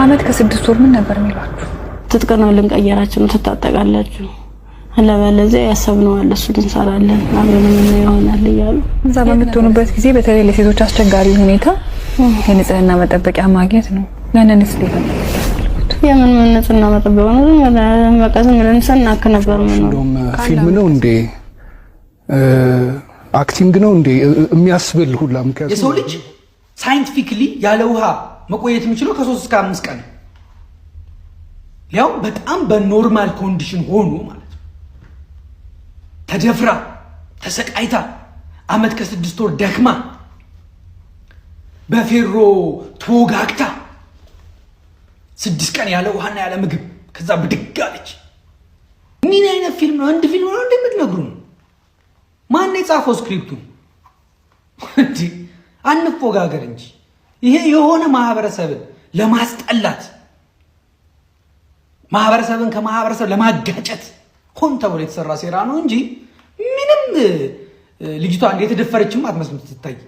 አመት ከ6 ወር ምን ነበር የሚሏችሁ? ትጥቅ ነው ልንቀየራችሁ ነው፣ ትታጠቃላችሁ፣ አለበለዚያ ያሰብነው አለ፣ እሱን እንሰራለን፣ አብረን የምናየው ይሆናል እያሉ። እዛ በምትሆኑበት ጊዜ በተለይ ለሴቶች አስቸጋሪ ሁኔታ የንጽህና መጠበቂያ ማግኘት ነው። ያንንስ እንዴት ነበር? የምን ምን ንጽህና መጠበቅ ነው? ዝም ብለን በቃ ዝም ብለን ስናክ ነበር የምንውለው። እንደውም ፊልም ነው እንዴ፣ acting ነው እንዴ የሚያስብል ሁላ ምክንያቱም የሰው ልጅ scientifically ያለ ውሃ መቆየት የሚችለው ከ3 እስከ 5 ቀን፣ ሊያውም በጣም በ normal condition ሆኖ ማለት ነው። ተደፍራ፣ ተሰቃይታ፣ አመት ከ6 ወር ደክማ፣ በፌሮ ተወጋግታ፣ 6 ቀን ያለ ውሃና ያለ ምግብ፣ ከዛ ብድግ አለች። ምን አይነት ፊልም ነው? አንድ ፊልም ነው እንደምትነግሩን? ማን የጻፈው script ኡን? እንዲህ አንፎጋገር እንጂ። ይሄ የሆነ ማህበረሰብን ለማስጠላት፣ ማህበረሰብን ከማህበረሰብ ለማጋጨት ሆን ተብሎ የተሰራ ሴራ ነው እንጂ ምንም ልጅቷ እንደ የተደፈረችም አትመስልም ስትታይ።